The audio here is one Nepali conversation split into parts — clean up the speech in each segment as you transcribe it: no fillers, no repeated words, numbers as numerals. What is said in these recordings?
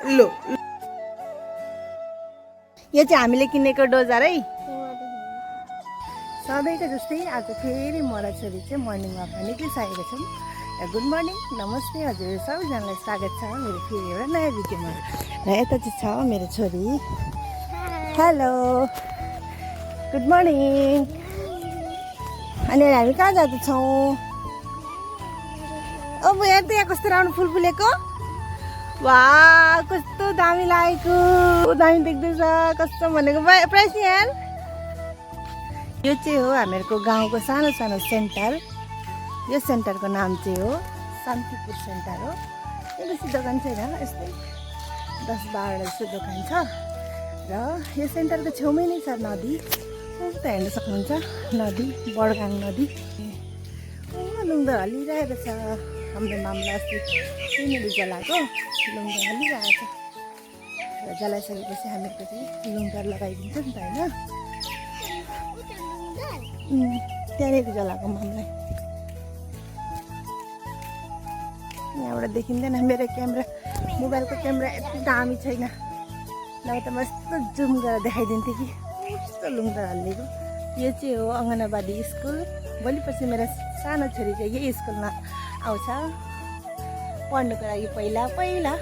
लो यो चाहिँ हामीले किनेको डोजर है। सधैँको जस्तै आज फेरि मरा छोरी चाहिँ मर्निङ वाकमा निक्लिसकेको छौँ। गुड मर्निङ, नमस्ते हजुर सबैजनालाई स्वागत छ मेरो फेरि एउटा नयाँ भिडियोमा। र यता चाहिँ छ मेरो छोरी। Hello good morning. अनि हामी कहाँ जाँदैछौँ? अब यहाँ त यहाँ कस्तो राम्रो फुल फुलेको, वाह कस्तो दामी लागेको, दामी देख्दैछ कस्तो भनेको। प्राइस यार यो चाहिँ हो हामीहरूको गाउँको सानो सानो सेन्टर। यो सेन्टरको नाम चाहिँ हो शान्तिपुर सेन्टर हो। यो बेसी दोकान छैन, यस्तै 10-12 जस्तो दोकान छ। र यो सेन्टरको छेउमै नै छ नदी, उता हेर्न सक्नुहुन्छ नदी, बडगाङ नदी। लुङ्दो हल्लिरहेको छ। हाम्रो मामला अस्ति त्यहीँनिर जलाएको लुङ्दो हल्लिरहेको छ। र जलाइसकेपछि हामीहरूको चाहिँ लुङ्दर लगाइदिन्छ नि त होइन। त्यहाँनिर जलाएको मामलाई यहाँबाट देखिँदैन। मेरो क्यामेरा, मोबाइलको क्यामेरा यति दामी छैन, नभए त म यस्तो जुम गरेर देखाइदिन्थेँ कि यस्तो लुङ्दर हल्लिएको। यो चाहिँ हो अङ्गनवाडी स्कुल। भोलि पर्सि मेरो सानो छोरी चाहिँ यही स्कुलमा आउँछ पढ्नुको लागि। पहिला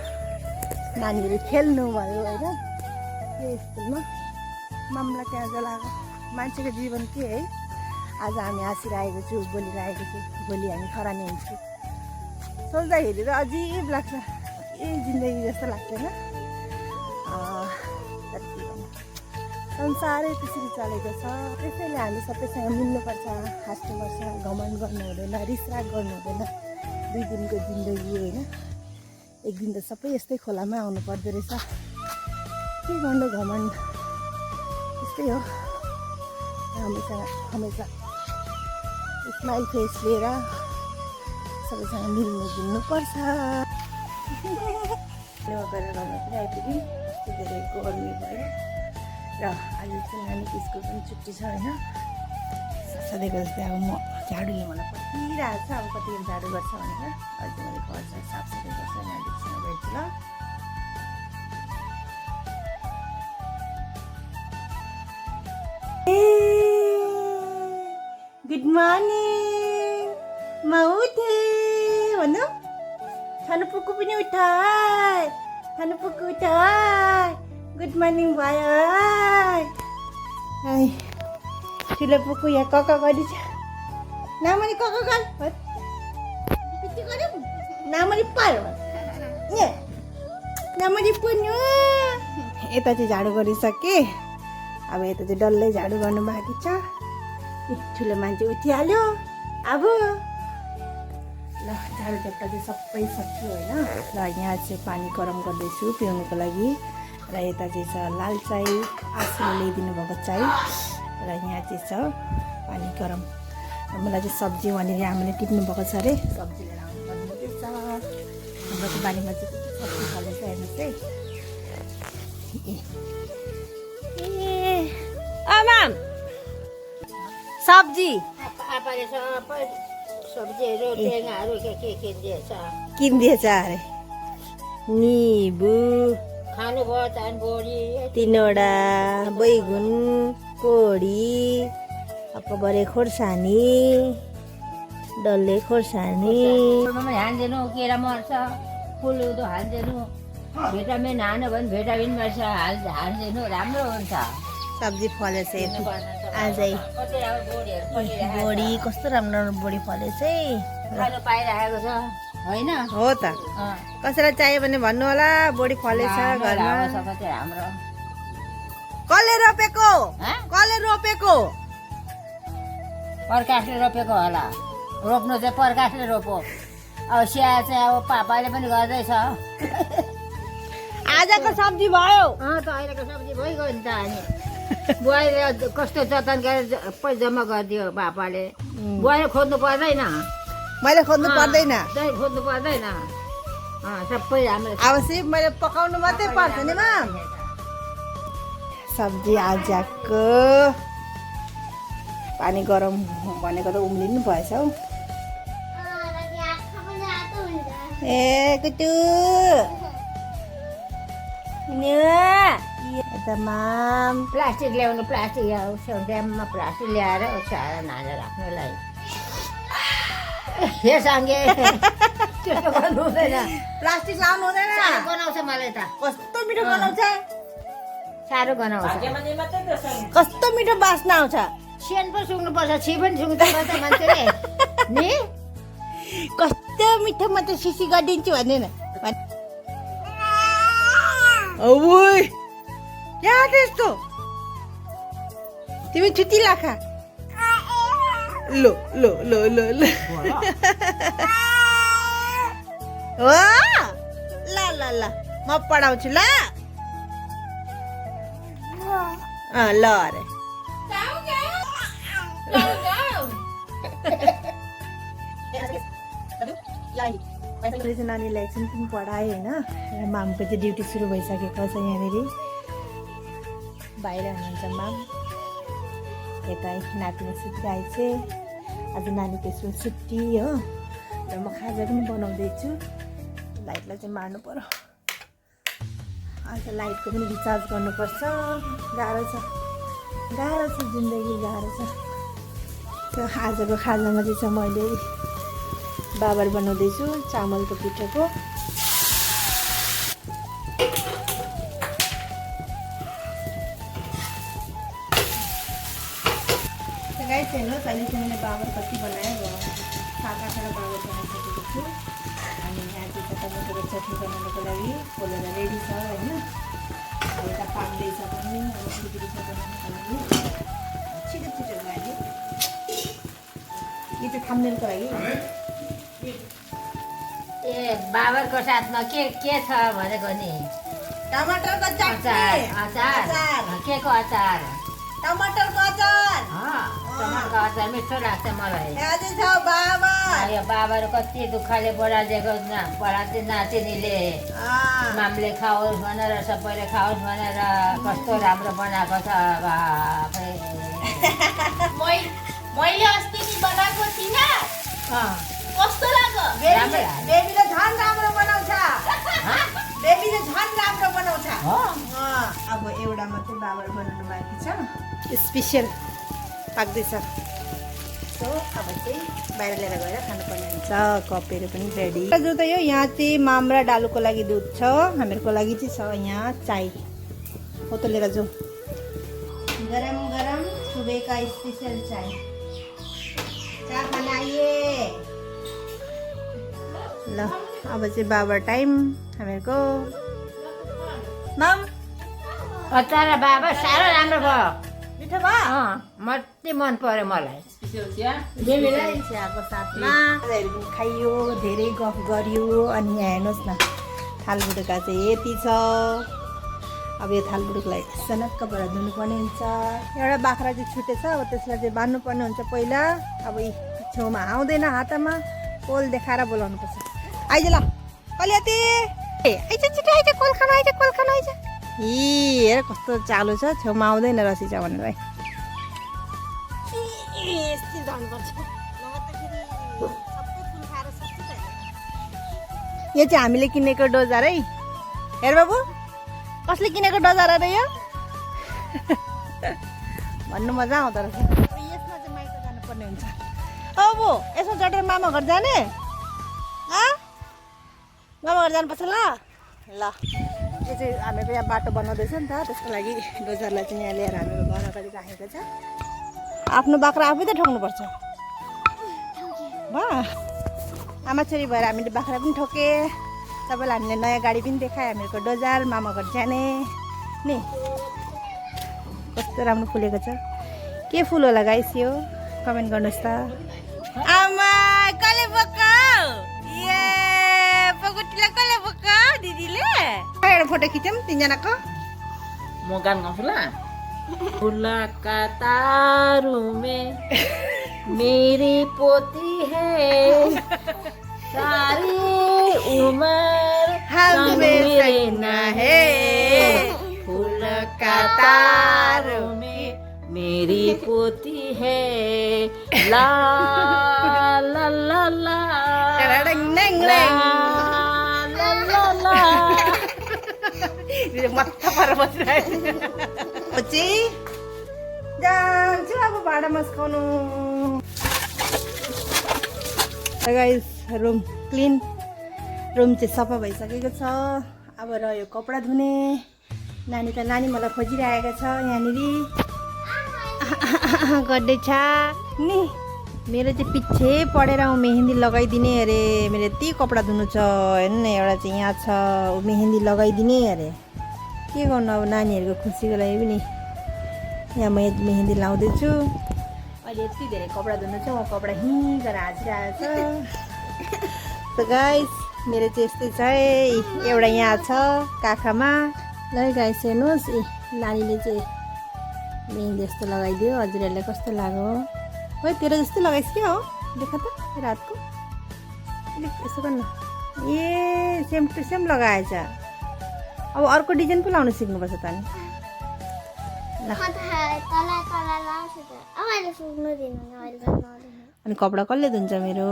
नानीहरू खेल्नु भयो होइन यो स्कुलमा। मामला त्यहाँ जलाएको। मान्छेको जीवन के है, आज हामी हाँसिरहेको छु, बोलिरहेको छु, भोलि हामी खरानी हुन्छौँ। सोच्दाखेरि त अजिब लाग्छ, यही जिन्दगी जस्तो लाग्दैन। संसारै त्यसरी चलेको छ। त्यसैले हामी सबैसँग मिल्नुपर्छ, हाँस्नुपर्छ, घमण्ड गर्नु हुँदैन, रिसराग गर्नु हुँदैन। 2 दिनको जिन्दगी होइन, एक दिन त सबै यस्तै खोलामा आउनु पर्दो रहेछ। के गर्नु घमण्ड, त्यस्तै हो। हामीसँग हमेसा स्माइल फेस लिएर सबैसँग मिल्नु जुल्नुपर्छ। गएर घरमा पनि आइपुग्यौँ, यस्तो धेरै गर्मी भयो। र आज चाहिँ नानीको स्कुल पनि छुट्टी छ होइन। सधैँको जस्तै अब म झाडुले मलाई पटिरहेको छ। अब कति झाडु गर्छ भनेर अहिले चाहिँ मैले घर चाहिँ साफसफाइ गर्छ। नानीसँग भेट्छु ल। गुड मर्निङ, म उठेँ भन्नु। छानुपुक्कु पनि उठाए, छानुपुक्कु उठाए, गुड मर्निङ भयो। ठुलो पुक्कु यहाँ कक गरिछ। नामरी कक गर, पिटी गरौँ, नामरी पार, नामरी पुन्नु। यता चाहिँ झाडु गरिसकेँ। अब यता चाहिँ डल्लै झाडु गर्नु बाँकी छ। ठुलो मान्छे उठिहाल्यो अब। ल झाडु झट्टा चाहिँ सबै सक्यो होइन। र यहाँ चाहिँ पानी गरम गर्दैछु पिउनुको लागि। र यता चाहिँ छ लाल चाय, आँसुले ल्याइदिनु भएको चाय। र यहाँ चाहिँ छ पानी गरम। मलाई चाहिँ सब्जी वहाँनिर आमाले टिप्नु भएको छ अरे, सब्जी लिएर आउनु पर्नेछ। हाम्रो बारीमा चाहिँ सब्जी फलेछ हेर्नुहोस् है। आमाम सब्जी सब्जीहरू टेङ्गाहरू के किन्दिएछ अरे। निबु खानुभयो चाहिँ बोडी 3वटा, बैगुन, कोडी, अकबरे खोर्सानी, डल्ले खोर्सानी। हान्दिनु केरा मर्छ, फुलुदो हान्दिनु, भिटामिन हान्यो भने भिटामिन मर्छ, हान्दिनु राम्रो हुन्छ। सब्जी फलेछ आजै। बोडी कस्तो राम्रो बोडी फलेछ है। खानु पाइरहेको छ होइन। हो त, कसैलाई चाहियो भने भन्नु होला। बोडी फलेछ घरमा। हाम्रो कसले रोपेको? कसले रोपेको? प्रकाशले रोपेको होला। रोप्नु चाहिँ प्रकाशले रोप्यो। अब स्याहार चाहिँ अब पापाले पनि गर्दैछ। आजको सब्जी भयो। त अहिलेको सब्जी भइगयो नि त। अनि बुहारीले कस्तो जतन गरेर जम्मा गरिदियो पापाले। बुहारी खोज्नु पर्दैन, मैले खोज्नु पर्दैन, खोज्नु पर्दैन। सबै हाम्रो अब सिर्फ मैले पकाउनु मात्रै पर्छ नि मा। सब्जी आजको पानी गरम भनेको त उम्लिनु भएछ हौ। ए कुटु यता माम प्लास्टिक ल्याउनु प्लास्टिक ड्याममा प्लास्टिक ल्याएर ओछ्याएर नालेर राख्नुलाई हे साङ्गे त्यस्तो गर्नु हुँदैन प्लास्टिक लाउनु हुँदैन साह्रो गनाउँछ मलाई त कस्तो मिठो बनाउँछ साह्रो गनाउँछ कस्तो मिठो बास्ना आउँछ सेन पो सुँग्नुपर्छ छि पनि सुँग्नुपर्छ मान्छेले नि कस्तो मिठो म त सिसी गरिदिन्छु भन्ने न ओइ यहाँ त्यस्तो तिमी छुट्टी लाखा लो लो लो लो लो हो ल ल ल म पढाउँछु ल ल अरे नानीलाई एकछिन पनि पढाएँ होइन मामको चाहिँ ड्युटी सुरु भइसकेको छ यहाँनिर बाहिर हुनुहुन्छ माम यता नातिमा सुत्तिरहेको चाहिँ आज नानीको स्कुल छुट्टी हो र म खाजा पनि बनाउँदैछु लाइटलाई चाहिँ मार्नु पर्यो आज लाइटको पनि रिचार्ज गर्नुपर्छ गाह्रो छ जिन्दगी गाह्रो छ त्यो आजको खाजामा चाहिँ मैले बाबर बनाउँदैछु चामलको पिठोको गाइस हेर्नुहोस् अहिले चाहिँ मैले बाबर कति बनाएँ 7-8 बाबर बनाइसकेको छु अनि यहाँ चाहिँ टमाटरको चटनी बनाउनको लागि खोलेर रेडी छ होइन यता पाक्दैछ पनि अब सिक्री छ बनाउनको लागि छिटो लागि यो चाहिँ थाम्नेलको लागि ए बाबरको साथमा के छ भनेको नि टमाटरको चटनी अचार के को अचार टमाटरको अचार टमाटरको अचार मिठो लाग्छ मलाई यहाँ छ बाबा यो बाबाहरू कति दुःखले बढालिदिएको नातिनीले मामले खाओस् भनेर सबैले खाओस् भनेर कस्तो राम्रो बनाएको छ बाबा मैले अस्ति बनाएको थिइनँ कस्तो लाग्यो बेबीले झन् राम्रो बनाउँछ बेबीले झन् राम्रो बनाउँछ अब एउटा मात्रै बाबर बनाउनु बाँकी छ स्पेसल पाक्दैछ सो अब चाहिँ बाहिर लिएर गएर खानुपर्ने हुन्छ कपहरू पनि रेडी जो त यो यहाँ चाहिँ माम र डालुको लागि दुध छ हामीहरूको लागि चाहिँ छ यहाँ चाय हो त लिएर जाउँ गरम गरम सुबह का स्पेशल चाय चाय खाना आइए ल अब चाहिँ बाबर टाइम हामीहरूको माम अचार बाबा साह्रो राम्रो भयो मिठो भयो मति मन पर्यो मलाई बेबीलाई चियाको साथमा खाइयो धेरै गफ गरियो अनि यहाँ हेर्नुहोस् न थालबुटुका चाहिँ यति छ अब यो थालबुटुकलाई सनक्कबाट धुनुपर्ने हुन्छ एउटा बाख्रा चाहिँ छुटेछ अब त्यसलाई चाहिँ बान्नुपर्ने हुन्छ पहिला अब छेउमा आउँदैन हातमा कोल देखाएर बोलाउनुपर्छ आइज ल कलियाती आइज छिटो आइज कोल खानु आइज हेर कस्तो चालु छ छेउमा आउँदैन रसिचा भनेर यो चाहिँ हामीले किनेको डोजार है हेर बाबु कसले किनेको डोजार अरे यो भन्नु मजा आउँदो रहेछ यसमा चाहिँ माइत जानुपर्ने हुन्छ अब यसमा चढेर मामा घर जाने मामा घर जानुपर्छ ल यो चाहिँ हामीहरूको यहाँ बाटो बनाउँदैछ नि त त्यसको लागि डोजरलाई चाहिँ यहाँ ल्याएर हामीहरू घर अगाडि राखेको छ आफ्नो बाख्रा आफै त ठोक्नुपर्छ आमा छोरी भएर हामीले बाख्रा पनि ठोके सबैलाई हामीले नयाँ गाडी पनि देखायो हामीहरूको डोजार मामा घर जाने नि कस्तो राम्रो फुलेको छ के फुल होला गाइस यो कमेन्ट गर्नुहोस् त आमा कसले बोकाउ ए पगुटीलाई कसले बोकाउ दिदीले एउटा फोटो खिचौँ तिनजनाको म गान गाउँछु ल फुला का तारू में मेरी पोती है सारी उम्र हमें रहना है फूल का तारू में मेरी पोती है ला ला ला ला मत्था परेर बसिरहेको चाहिँ जान्छु अब भाँडा मस्काउनु। गाइस रुम क्लिन, रुम चाहिँ सफा भइसकेको छ। अब रह्यो कपडा धुने। नानी मलाई खोजिरहेको छ यहाँनिर गर्दैछ नि। मेरो चाहिँ पछि पढेर मेहेन्दी लगाइदिने अरे। मेरो यति कपडा धुनु छ हेर्नु न। एउटा चाहिँ यहाँ छ मेहेन्दी लगाइदिने अरे। के गर्नु अब नानीहरूको खुसीको लागि पनि यहाँ म मेहेन्दी लाउँदैछु। अहिले यति धेरै कपडा धुनु छ। म कपडा गरेर हाँसिरहेको छ। गाइस मेरो चाहिँ यस्तै छ है। एउटा यहाँ छ काखमा। ल गाइस हेर्नुहोस् नानीले चाहिँ मेहेन्दी यस्तो लगाइदियो। हजुरहरूलाई कस्तो लाग्यो हो? तेरो जस्तो लगाइस् क्या हो? देखा त रातको यसो गर्नु। ए सेम टु सेम लगाएछ। अब अर्को डिजाइन पो लाउनु सिक्नुपर्छ त नि। अनि कपडा कसले धुन्छ मेरो?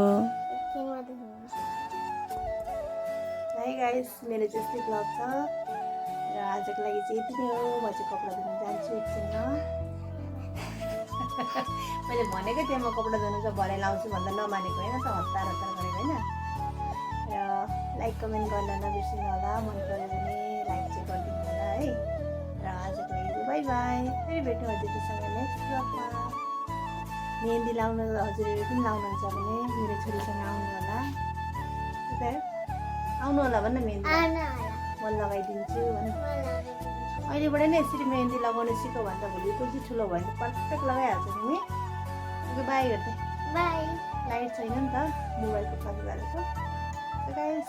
है गाइस मेरो चाहिँ यस्तै ब्लग छ र आजको लागि चाहिँ यति नै हो। म चाहिँ कपडा धुन जान्छु एकछिनमा। मैले भनेको थिएँ म कपडा धुनु चाहिँ भरे लाउँछु भन्दा नमानेको होइन। हतार गरेको होइन। र लाइक कमेन्ट गर्न नबिर्सिनु होला। मन पऱ्यो भने लाइक चाहिँ गरिदिनु होला है। र आजको लागि चाहिँ बाई बाई। फेरि भेट्नु हजुरहरूसँग नेक्स्ट ब्लगमा। मेहेन्दी लाउनु हजुरहरू पनि लाउनुहुन्छ भने मेरो छोरीसँग आउनु होला। आउनु होला भन्न मेहेन्दी म लगाइदिन्छु भन। अहिलेबाट नै यसरी मेहेन्दी लगाउनु सिक्यो भने त भोलि चाहिँ ठुलो भयो भने पर्फेक्ट लगाइहाल्छ तिमी। बाई गर्दै बाई। लाइट छैन नि त मोबाइलको खर्च गरेको। गाइस